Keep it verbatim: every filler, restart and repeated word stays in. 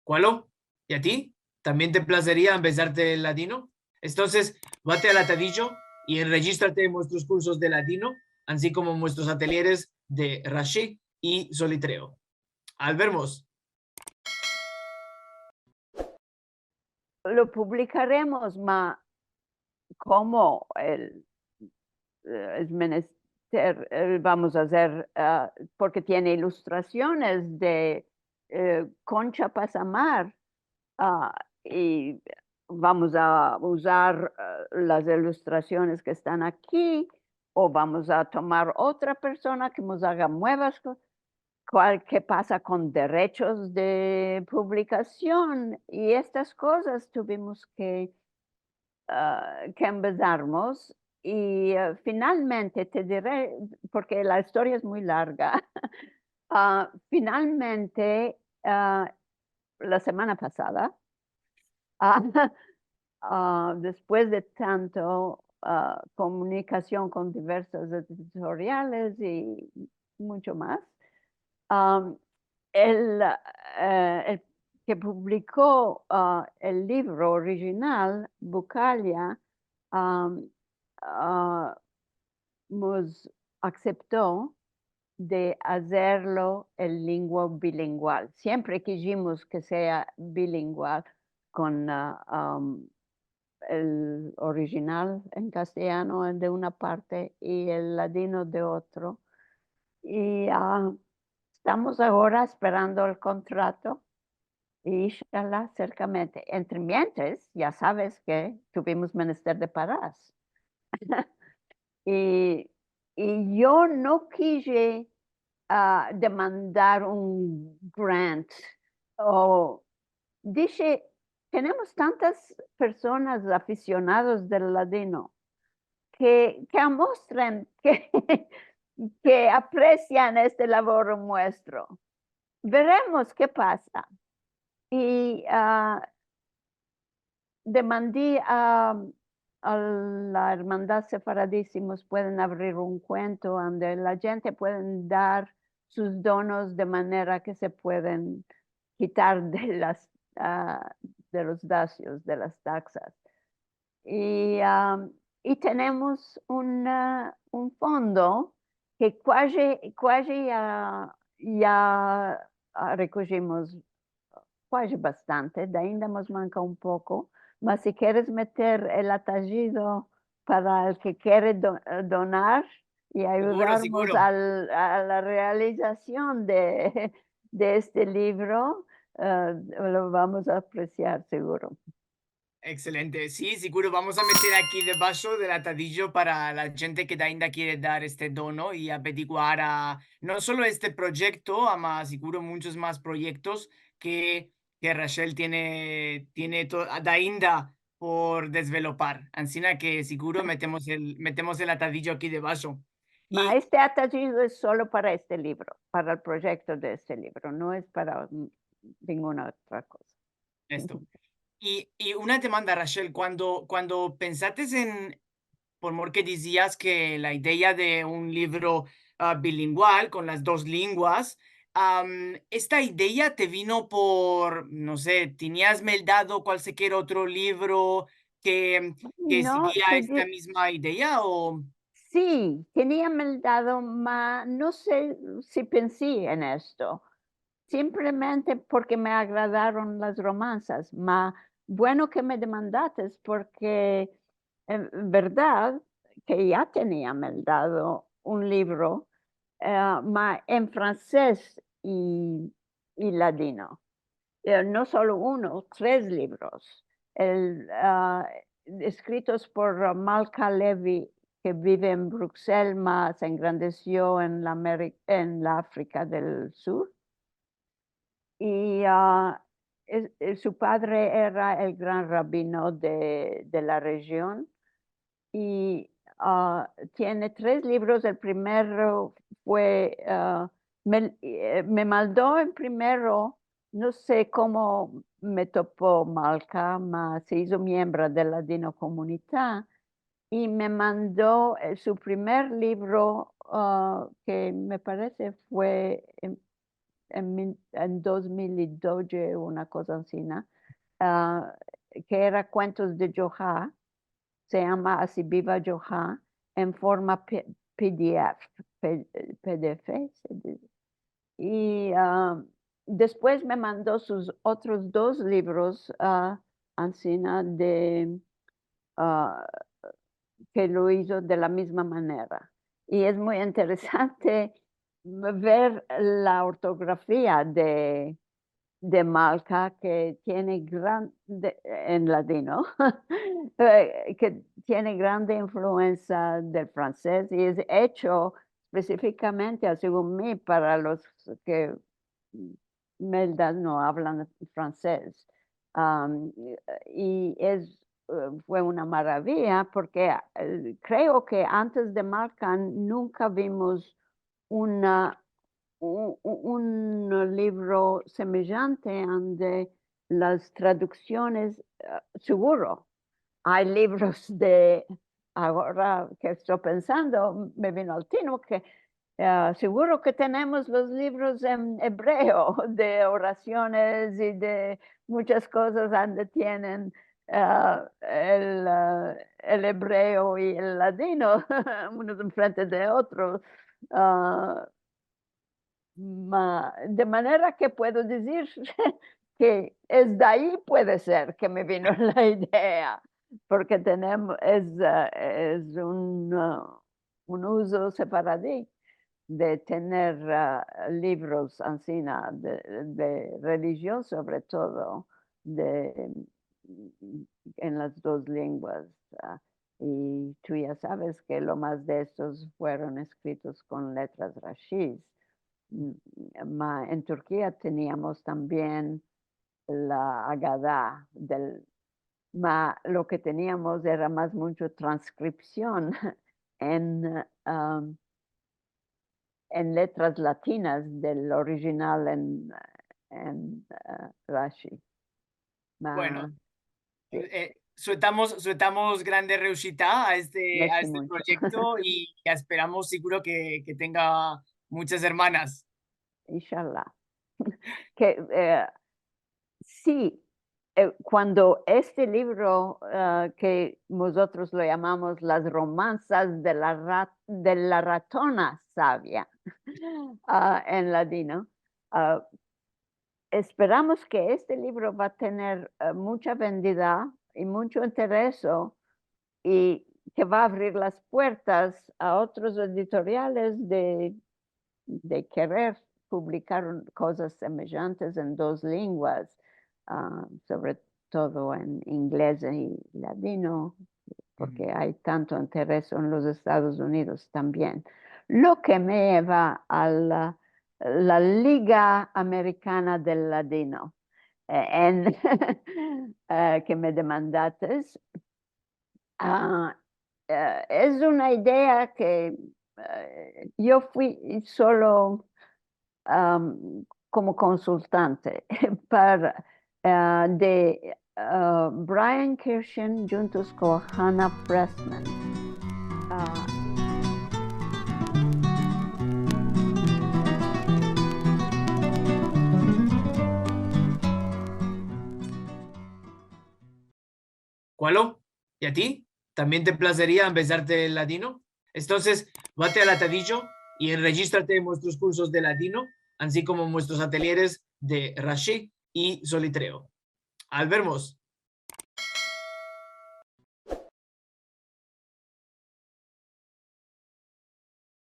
Kualo? I a ti? Tambien te plazeria ambezarte el ladino? Entonses, vate al atadijo i enrejistrate en muestros kursos de ladino, ansi komo en muestros atelyeres de Rashi i Solitreo. Al vermos! Lo publikaremos, ma komo el, eh, es menester, eh, vamos a azer, ah, porke tiene ilustrasiones de, eh, Concha Pasamar, ah, i vamos a uzar, eh, las ilustrasiones ke estan aki, o vamos a tomar otra persona ke mos aga muevas ko-, kual ke pasa kon derechos de publikasion i estas kozas tuvimos ke, ah, ke ambezarmos i, ah, finalmente te dire, porke la istoria es muy larga, ah, finalmente, ah, la semana pasada, ah, ah, despues de tanto, ah, komunikasion kon diversas editoriales i mucho mas, am, el, eh, el ke publiko, ah, el livro orijinal, Bukalia, am, ah, mos aksepto de azerlo en lingua bilingual. Siempre kijimos ke sea bilingual kon, ah, am, el orijinal en kasteyano de una parte i el ladino de otro. I, ah, estamos agora esperando el kontrato i, inshallah, serkamente. Entremientres, ya saves ke tuvimos menester de paras. I, i yo no kije, ah, demandar un grant, o dishe, tenemos tantas personas afisionados del ladino ke, ke amostren ke, ke apresian este lavoro muestro. Veremos ke pasa. I, ah, demandi a, a la Ermandad Sefaradi si mos pueden avrir un kuento ande la djente pueden dar sus donos de manera ke se pueden kitar de las, ah, de los dasios, de las taksas. I, ah, i tenemos un, ah, un fondo ke kuaji, kuaji ya, ya, ah, rekojimos kuaji bastante, de ainda mos manka un poko, mas si keres meter el atajido para el ke kere do-, donar i ayudarmos al, a la realizasion de, de este livro, eh, lo vamos a apresiar seguro. Ekselente. Si, seguro vamos a meter aki debasho del atadijo para la djente ke ainda kere dar este dono i averiguar a, no solo este proyekto, ama seguro muchos mas proyektos ke, ke Rachel tiene, tiene to-, ainda por desvelopar. Ansina ke seguro metemos el, metemos el atadijo aki debasho. I este atadijo es solo para este livro, para el proyekto de este livro, no es para, mm, ninguna otra koza. Esto. I, i una demanda, Rachel, kuando, kuando pensates en, por mor ke dizias ke la idea de un livro, ah, bilingual kon las dos linguas, am, esta idea te vino por, no se, tenias meldado kualsikier otro livro ke, ke sigia esta mizma idea, o? Si, tenia meldado, ma no se si pensi en esto. Simplemente porke me agradaron las romansas, ma bueno ke me demandates, porke en verdad ke ya tenia meldado un livro, eh, ma en fransez i, i ladino. Eh, no solo uno, tres livros. El, ah, eskritos por, ah, Malka Levy, ke bive en Bruksel, ma se engrandesio en la Ameri-, en la Afrika del Sur. I, ah, es-, es-, su padre era el gran rabino de, de la rejion. I, ah, tiene tres livros. El primero fue, ah, me, eh, me meldo en primero, no se komo me topo Malka, ma se izo miembro de Ladino Komunita, i me mando, eh, su primer livro, ah, ke me parese fue, em, en mil, en dos mil i doze, una koza ansina, ah, ke era kuentos de Djoha, se yama Asi biva Djoha, en forma P-, PDF, P-, PDF, se dize. I, ah, despues me mando sus otros dos livros, ah, ansina de, ah, ke lo izo de la mizma manera. I es muy interesante ver la ortografia de, de Malka, ke tiene gran-, de, en ladino, eh, ke tiene grande influensia del fransez i es echo espesifikamente, segun mi, para los ke en veldad no avlan fransez. Am, i es, eh, fue una maraviya porke, eh, kreo ke antes de Malka nunka vimos una, u-, u-, un livro semejante ande las traduksiones, eh, seguro. Ay livros de, agora ke esto pensando, me vino al tino ke, eh, seguro ke tenemos los livros en ebreo de orasiones i de munchas kozas ande tienen, eh, el, eh, el ebreo i el ladino, unos enfrente de otros. Ah, ma-, de manera ke puedo dizir ke es de ayi, puede ser ke me vino la idea, porke tenemos, es, eh, es un, ah, un uzo sefaradi de tener, ah, livros ansina de, de relijion, sovre todo de, en las dos lenguas, ah, i tu ya saves ke lo mas de estos fueron eskritos kon letras Rashi. Mm, ma en Turkia teniamos tambien la Agada del, ma lo ke teniamos era mas muncho transkripsion en, am, en letras latinas del orijinal en, en, eh, Rashi. Ma, bueno, si. Eh, suetamos, suetamos grande reushita a este, a este proyekto i esperamos seguro ke, ke tenga munchas ermanas. Inshallah. Ke, eh, si, eh, kuando este livro, eh, ke mozotros lo yamamos Las romansas de la rat-, de la ratona savia, ah, en ladino, ah, esperamos ke este livro va tener, eh, muncha vendida i muncho intereso i ke va avrir las puertas a otros editoriales de, de kerer publikar un, kozas semejantes en dos lenguas, ah, sovre todo en inglez i ladino, porke ay tanto intereso en los Estados Unidos tambien. Lo ke me yeva a la, la Liga Amerikana del Ladino, eh, en, eh, ke me demandates, ah, eh, es una idea ke, eh, yo fui solo, am, komo konsultante para, eh, de, eh, Brian Kirshen djuntos kon Hannah Pressman. Ah. Kualo? I a ti? Tambien te plazeria ambezarte el ladino? Entonses, vate al atadijo i enrejistrate en muestros kursos de ladino, ansi komo en muestros atelieres de Rashi i Solitreo. Al vermos!